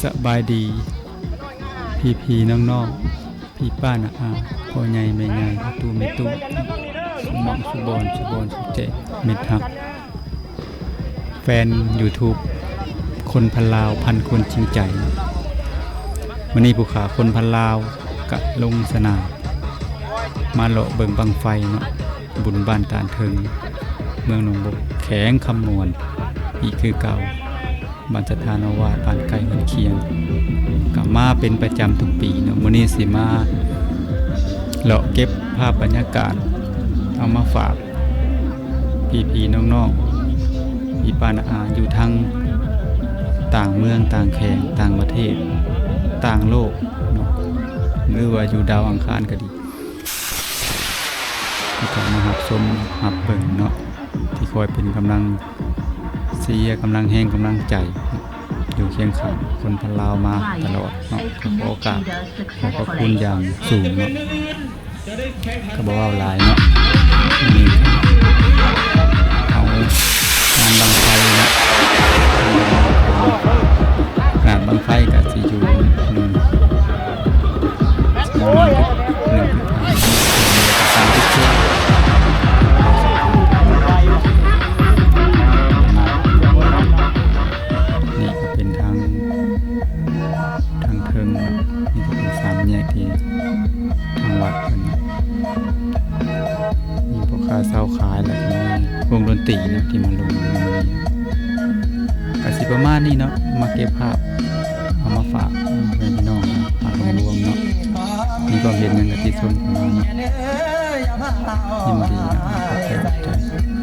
ສະບາຍດີ ພີ່ໆ ນ້ອງໆ ພີ່ປ້ານ້າອາ ພໍ່ໃຫຍ່ແມ່ໃຫຍ່ ຕູ້ແມ່ຕູ້ ໝ່ອງສູ່ບ່ອນສູ່ບ່ອນສູ່ແຈກ ມິດຮັກ ແຟນຢູທູບ ຄົນພັນລາວ ພັນຄົນຈິງໃຈ. ມື້ນີ້ຜູ້ຂ້າຄົນພັນລາວກະລົງສະໜາມ ມາເລາະເບິ່ງບັ້ງໄຟເນາະ ບຸນບ້ານຕານເທິງ ເມືອງໜອງບົກ ແຂວງຄຳມ່ວນ ອີກຄືເກົ່າ. ບ້ານສັດທານາວາດ ບ້ານໃກ້ເຮືອນຄຽງ ກໍມາເປັນປະຈຳທຸກປີເນາະ. ມື້ນີ້ຊິມາເລາະເກັບພາບບັນຍາກາດ ເອົາມາຝາກພີ່ໆ ນ້ອງໆ ພີ່ປ້ານ້າອາ ຢູ່ທັງຕ່າງເມືອງ ຕ່າງແຂວງ ຕ່າງປະເທດ ຕ່າງໂລກເນາະ ຫຼືວ່າຢູ່ດາວອັງຄານກໍດີ. ທີ່ເຂົ້າມາຮັບຊົມຮັບເບິ່ງເນາະ ທີ່ຄອຍເປັນກຳລັງເຊຍ ກຳລັງແຮງ ກຳລັງໃຈ ຢູ່ຄຽງຂ້າງຄົນພັນລາວມາຕະຫຼອດເນາະ. ກໍຂໍກາບຂອບພະຄຸນຢ່າງສູງເນາະ. ກໍບໍ່ເວົ້າຫຼາຍເນາະ ນີ້ເອົາງານບັ້ງໄຟເນາະ. ຂະໜາດບັ້ງໄຟກໍຊິຢູ່ໜຶ່ງ ໜຶ່ງຈຸດຫ້າ ສາມສິບ ນີ້ກໍເປັນທາງ ທາງເທິງເນາະ. ນີ້ກໍເປັນສາມແຍກທີ່ທາງວັດເພິ່ນ ມີພໍ່ຄ້າຊາວຂາຍ ແລ້ວກໍມີວົງດົນຕີເນາະ ທີ່ມາລົງໃນມື້ນີ້. ກໍຊິປະມານນີ້ເນາະ ມາເກັບພາບ ເອົາມາຝາກເພື່ອນພີ່ນ້ອງ ພາບລວມໆເນາະ. ມີຄວາມເຫັນຫຍັງກໍຕິຊົມເຂົ້າມາເນາະ. ຍິນດີນະ ຂອບໃຈ ຂອບໃຈ.